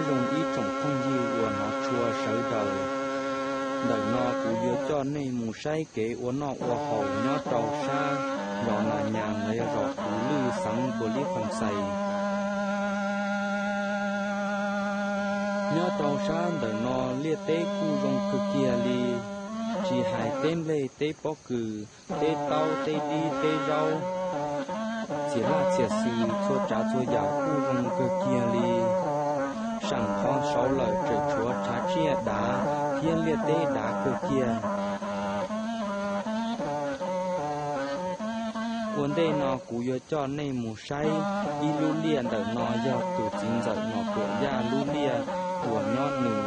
Nyob zoo ib tsoom phooj ywg uas hnov tshua sawv daws, ntawm no kuv yuav coj nej mus saib kev ua noj ua haus nyob rau sab zos Nas Nyas los yog zos Puv Lwj xeev Npus Lis Phas Xais. Nyob rau sab ntawm no liaj teb kuj zoo kawg kiag li, tsis hais teb nplej teb pob kws, teb taub teb dib teb zaub, txias laj txias xws txhua tsav txhua yam kuj zoo kawg kiag li. Seem qhov saud lawm tseem tshuav tshav tsiaj dav thiab liaj teb dav kawg kiag. Ua ntej no kuv yuav coj nej mus saib ib lub liaj, ntawm no yog tus txiv ntxawm Nom Tuam Yaj lub liaj uas nyob nws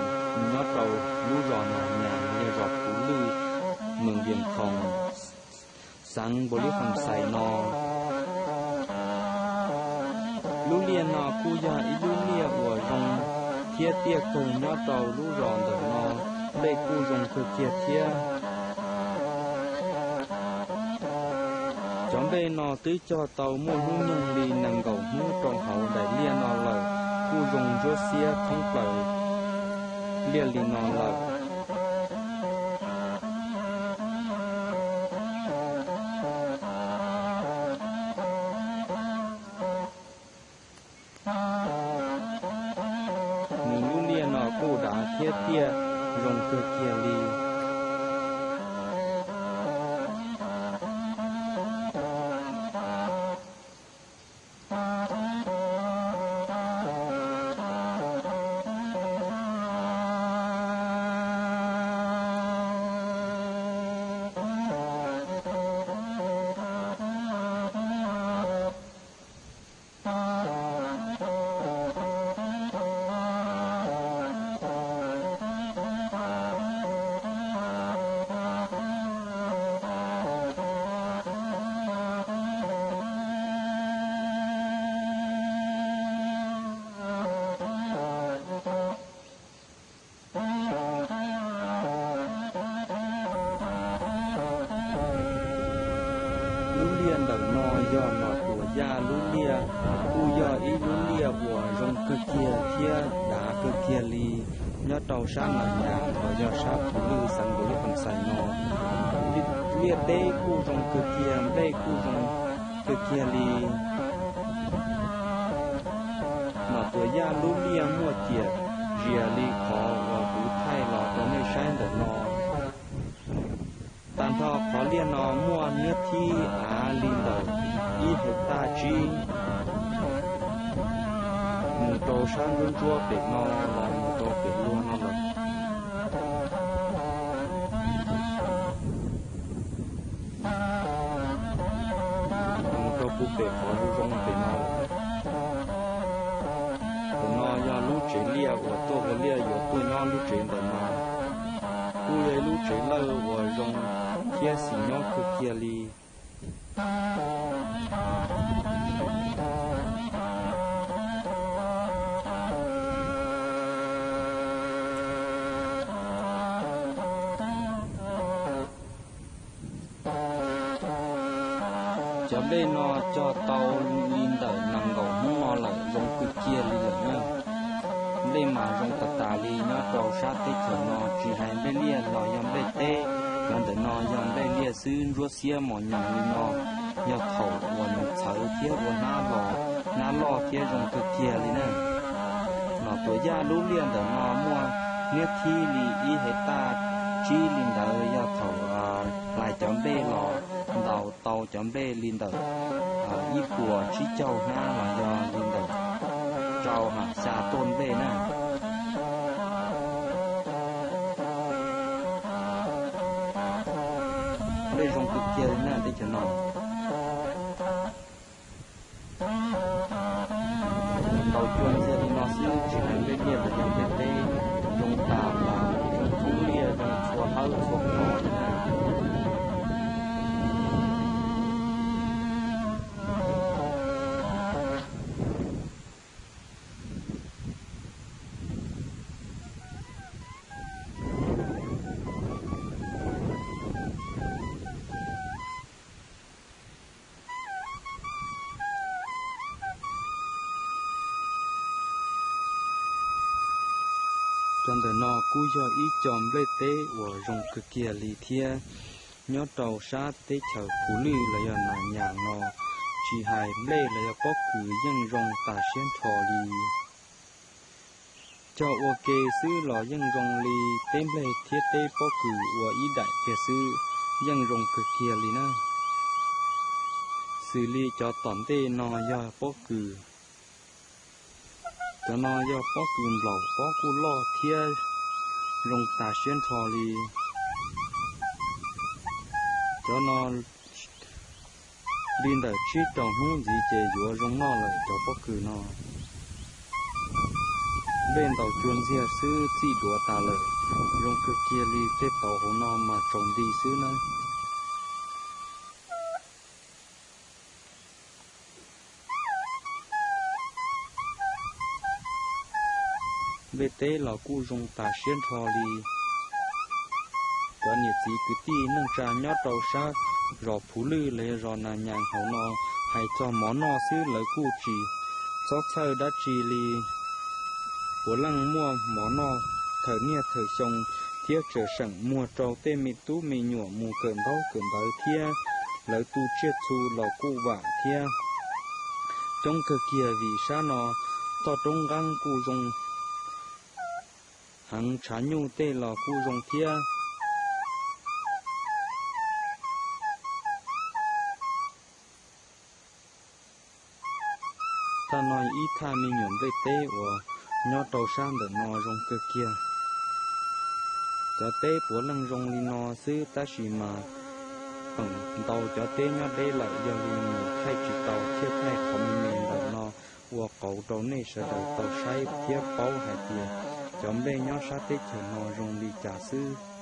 nyob rau lub zos Nas Nyas los yog zos Puv Lwj, moos Vias Khoos, xeev Npus Lis Phas Xais no. Lub liaj no kuj yog ib lub liaj uas zoo thiab tiaj kawg nyob rau lub zos ntawm no, nplej kuj zoo kawg kiag thiab. Cov nplej no twb cog tau muaj hnub nyoog li nees nkaum hnub rau hauv daim liaj no lawm, kuj zoo ntsuab xiab thoob plaws liaj li no lawm. Nws lub liaj no kuj dav thiab tiaj zoo kawg kiag li. Lub liaj ntawm no yog Nom Tuam Yaj lub liaj, kuj yog ib lub liaj uas zoo kawg kiag thiab dav kawg kiag li. Nyob rau sab Nas Nyas los yog sab Puv Lwj xeev Npus Lis Phas Xais no, liaj teb kuj zoo kawg kiag, nplej kuj zoo kawg kiag li. Nom Tuam Yaj lub liaj muaj ciam zias li qhov uas kuv thaij los rau nej saib ntawm no. Tag nrho qhov liaj no muaj niab thib av li ntawm ib hais taj tsib, mus rau sab ntsuab ntsuab pem no los mus rau pem luag no lawm, mus rau puag pem qhov zoo zoo pem no lawm. Tus no yog lub tsev liaj uas tuaj ua liaj yuav tuaj nyob lub tsev ntawm no. Kuj yog ib lub tsev lawj uas zoo thiab xis nyob kawg kiag li. Cov nplej no cog tau li ntawm nees nkaum hnub no lawm, zoo kawg kiag li lawm na. Nplej mas zoo tas tas li nyob rau sab teb chaws no, tsis hais nplej liaj los yog nplej teb. Cov ntawm no yog nplej liaj xwb, ntsuab xiab mos nyoos li no, yog thaum uas nws txhawv thiab ua hnab los, hnab loj thiab zoo kawg kiag li na. Nom Tuam Yaj lub liaj ntawm no muaj niab thib li ib hais taj tsib li ntawd, yog thaum hlais cov nplej los ntaus tau cov nplej li ntawm ib puas tsib caug hnab los yog li ntawm rau xya tuaj nplej na. Nplej zoo kawg kiag li na teb chaws no. Tau cua ntxiag li no xwb, tsis hais nplej liaj los yog nplej teb, zoo tas tas, zoo txhua liaj, zoo txhua hawb txhua qhov li na. Cov ntawm no kuj yog ib co nplej teb uas zoo kawg kiag li thiab. Nyob rau sab teb chaws Puv Lwj los yog Nas Nyas no, tsis hais nplej los yog pob kws yeej zoo tas siab nrho li. Cog ua ke xwb los yeej zoo li teb nplej thiab teb pob kws ua ib daim kiag xwb, yeej zoo kawg kiag li na. Xws li cov tom ntej no yog pob kws, cov no yog pob kws nplaum, pob kuj loj thiab zoo tas siab nrho li. Cov no li ntawm tsib rau hnub ntxiv ces yuav zoo noj lawm cov pob kws no. Nplej ntaus cua ntxiag xwb txij duav tas lawm, zoo kawg kiag li, tej tauv hauv no mas tsaus nti xwb na. Nplej teb los kuj zoo tas siab nrho li. Cov niam txiv kwv tij neej tsa nyob rau sab zos Phuv Lwj los yog zos Nas Nyas hauv no, hais txog mov noj xwb lawv kuj tsis txhob txhawj dab tsi li. Puav leej muaj mov noj thawm niaj thawm xyoo thiab tseem seem muag rau tej me tub me nyuam mus kawm ntaub kawm ntawv thiab, lawv tu tsiaj txhu los kuj vam thiab. Coob kawg kiag vim sab no toj roob nqeeb kuj zoo heev, tshav nyuj tej los kuj zoo thiab. Thaj no ib thaj me nyuam nplej teb uas nyob rau sab ntawm no zoo kawg kiag. Cov teb puav leej zoo li no xwb tab sis mas feem ntau cov teb nyob deb lawm, yog li mus thaij tsis tau thiaj thaij qhov me me ntawm no ua qauv rau nej sawv daws tau saib thiab paub hais tias cov nplej nyob sab teb chaws no zoo li cas xwb.